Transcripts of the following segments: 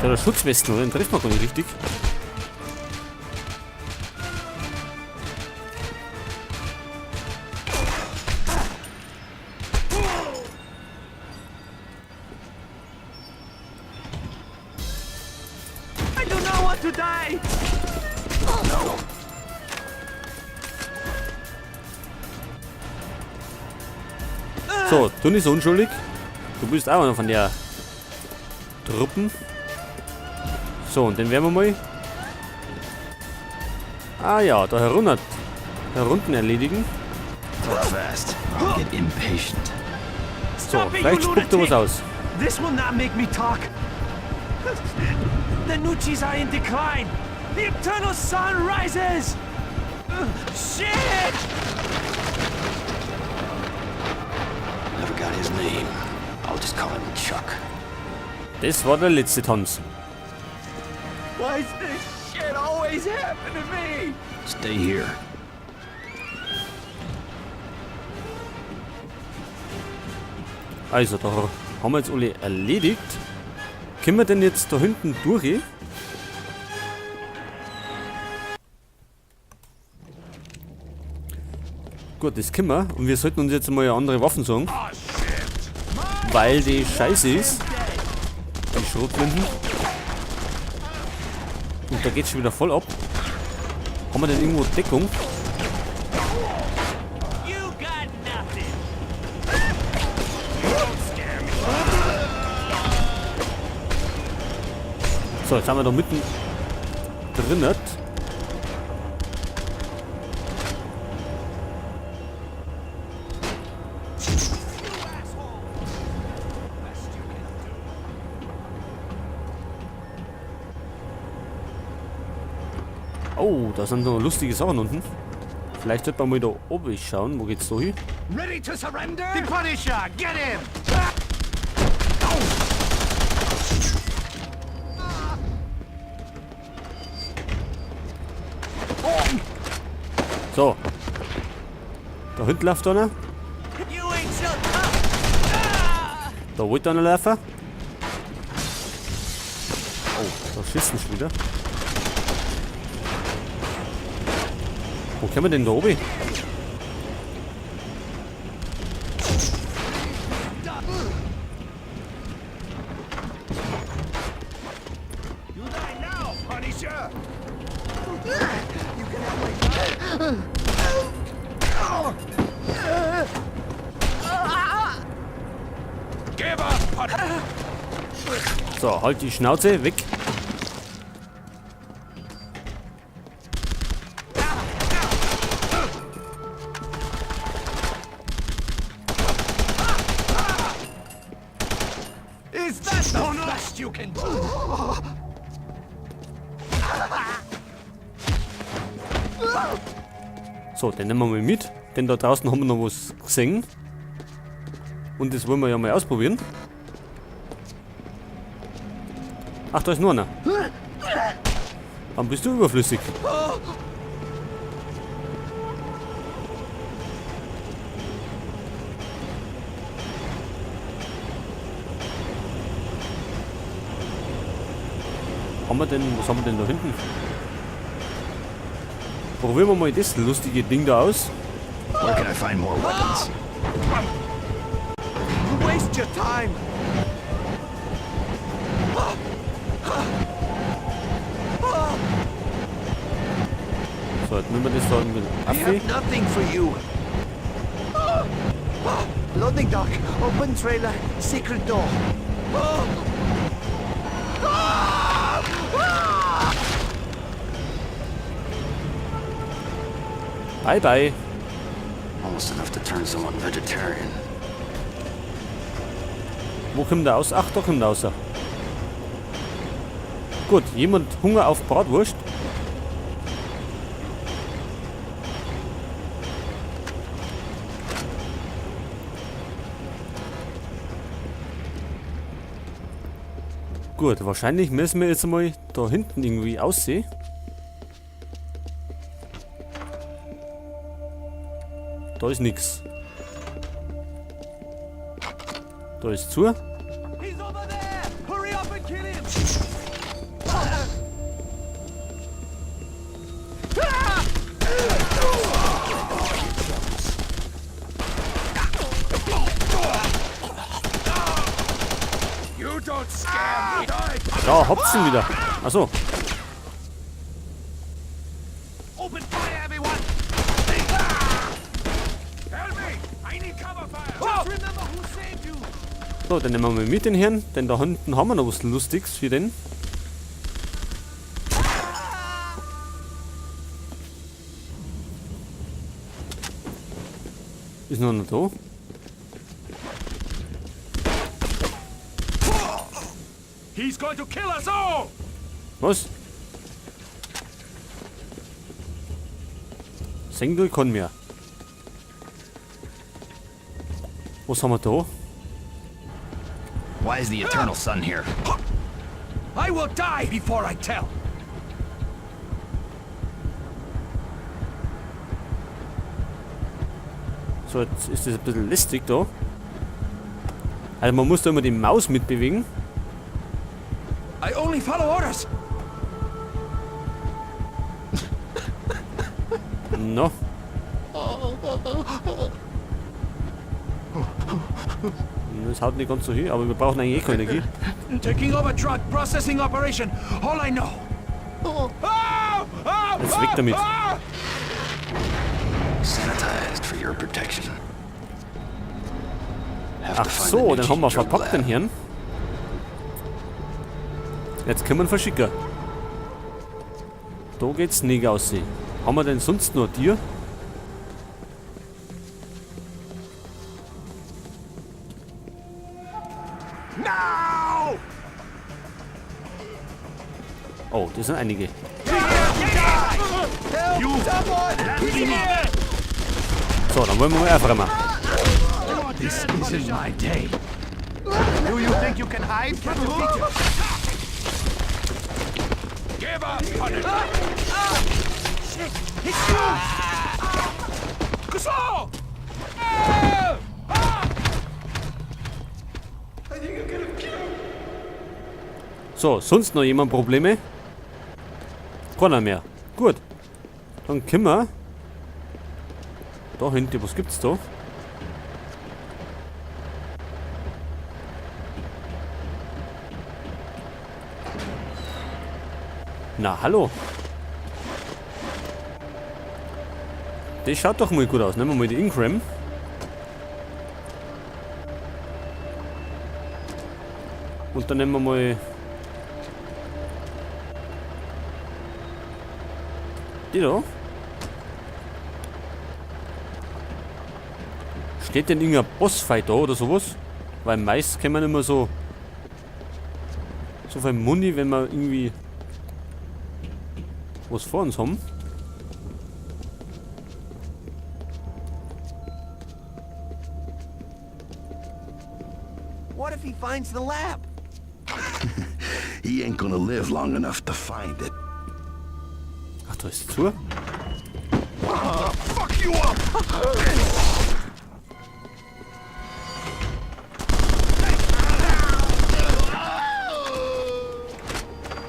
Der hat Schutzwesten, oder? Den trifft man gar nicht richtig. I do not want to die! So, du nicht so unschuldig. Du bist auch einer von der Truppen. So, und den werden wir mal. Ah ja, da herunter. Herunten erledigen. Talk fast. I'll get impatient. So, Stop it, you vielleicht spuckt er was lunatic! aus. This will not make me talk. The Nuchis are in decline. The eternal sun rises. Shit! Never got his name. I'll just call him Chuck. Das war der letzte Tanz. Why is this shit always happen to me? Stay here. Also, da haben wir jetzt alle erledigt. Können wir denn jetzt da hinten durch? Gut, das können wir. Und wir sollten uns jetzt mal andere Waffen suchen. Weil die scheiße ist. Die Schrotflinten. Und da geht's schon wieder voll ab. Haben wir denn irgendwo Deckung? You got nothing. So, jetzt haben wir da mitten drinnen. Oh, da sind noch lustige Sachen unten. Vielleicht sollte man mal da oben schauen. Wo geht's da hin? Ready to surrender? The Punisher, get him! So. Da hinten läuft einer. You ain't so tough. Da wollte einer laufen. Oh, da schießen schon wieder. Wo kommen wir denn da oben? You die now, Punisher! Give up, Punisher! So, halt die Schnauze, weg. Is that the best you can do? So, den nehmen wir mal mit. Denn da draußen haben wir noch was gesehen. Und das wollen wir ja mal ausprobieren. Ach, da ist nur einer. Dann bist du überflüssig. Haben wir denn, was haben wir denn da hinten? Probieren wir mal das lustige Ding da aus. Where can I find more weapons? You waste your time. So, jetzt nehmen wir das da mit I Affe. have nothing for you. Loading dock, open trailer, secret door. Bye bye. Almost enough to turn someone vegetarian. Wo kommt der aus? Ach, da kommt der raus. Gut, jemand Hunger auf Bratwurst? Gut, wahrscheinlich müssen wir jetzt mal da hinten irgendwie aussehen. Da ist nix. Da ist zu. He's over there! Hurry up and kill him! Da, hopsen wieder. Achso. Open fire, everyone! Help me! I need cover fire! Just remember who saved you! So, dann nehmen wir mal mit den Herrn, denn da hinten haben wir noch was Lustiges für den. Ist noch einer da? He's going to kill us all! Was? Sing du, ich kann mehr. Was haben wir da? Why is the Eternal Sun here? I will die before I tell! So, jetzt ist das ein bisschen lästig da. Also man muss da immer die Maus mitbewegen. I only follow orders! No. Das haut nicht ganz so hin, aber wir brauchen eigentlich eh keine Energie. Taking over drug processing operation, all I know! Oh! Oh! Jetzt weg damit. Ah! Sanitized for your protection. Have Ach to find so, the den Nucci haben wir drug verpackt, den lab. Herrn. Jetzt können wir ihn verschicken. Da geht's nicht aus. Haben wir denn sonst noch ein Tier? No! Oh, das sind einige. You someone! So, dann wollen wir mal aufräumen. This isn't my day. Do you think you can hide from the teacher? Give up, Punisher! Shit! It's you! Kuso! I think I'm gonna puke. So, sonst noch jemand Probleme? Keiner mehr. Gut. Dann können wir. Da hinten, was gibt's da? Na, hallo. Das schaut doch mal gut aus. Nehmen wir mal die Ingram. Und dann nehmen wir mal die da. Steht denn irgendein Bossfight da oder sowas? Weil meist kennt man immer so so viel Muni, wenn wir irgendwie was vor uns haben. What if he finds the lab? He ain't gonna live long enough to find it. Ach, da ist zu. Fuck you up!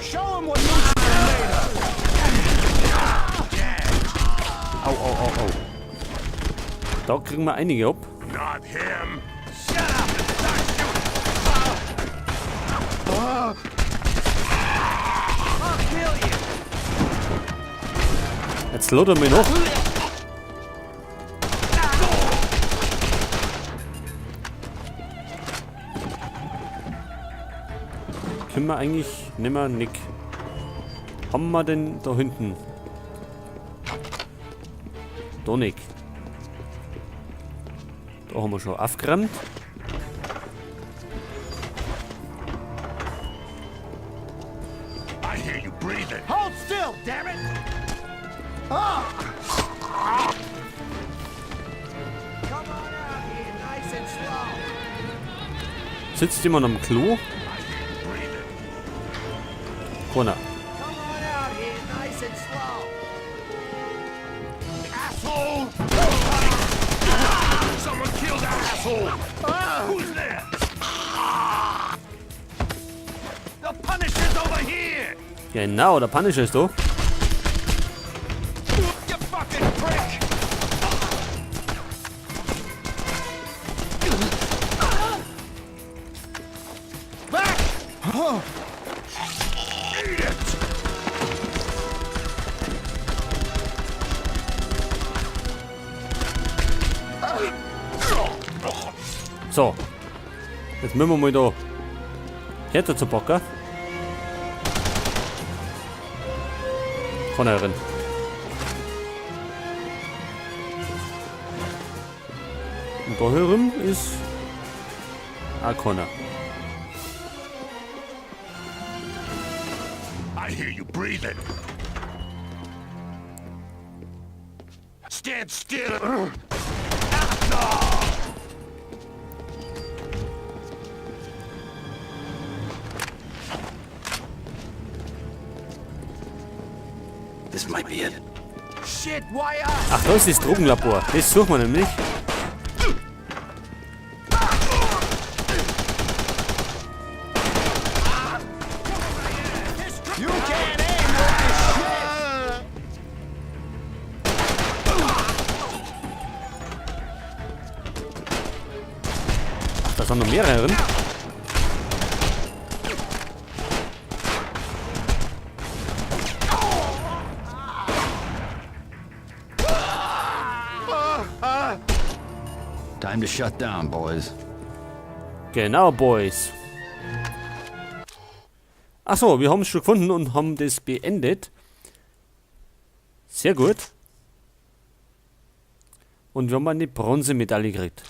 Show him what Nucci made of. Au, au, au, au. Da kriegen wir einige ab. Not him! Shut up and start shooting. I'll kill you. Jetzt lodern wir noch. Können wir eigentlich nimmer Nick. Haben wir denn da hinten? Da nicht. Da haben wir schon aufgeräumt. I hear you breathing. Hold still, damn it! Come on out here, nice and slow. Sitzt jemand am Klo? Keiner. Come on out here, nice and slow. Asshole! Someone kill that asshole! Who's there? The Punisher's over here! Genau, der Punisher ist da. You fucking prick! Back! So. Jetzt müssen wir mal da härter zu packen. Kann er rein. Und da herum ist auch keiner. I hear you breathing. Stand still. This might be it. Shit, why us? Ach, da ist das Drogenlabor. Das suchen wir nämlich. You can't aim worth a shit! Ach, da sind noch mehrere. Time to shut down, boys. Genau, Boys. Achso, wir haben es schon gefunden und haben das beendet. Sehr gut. Und wir haben eine Bronzemedaille gekriegt.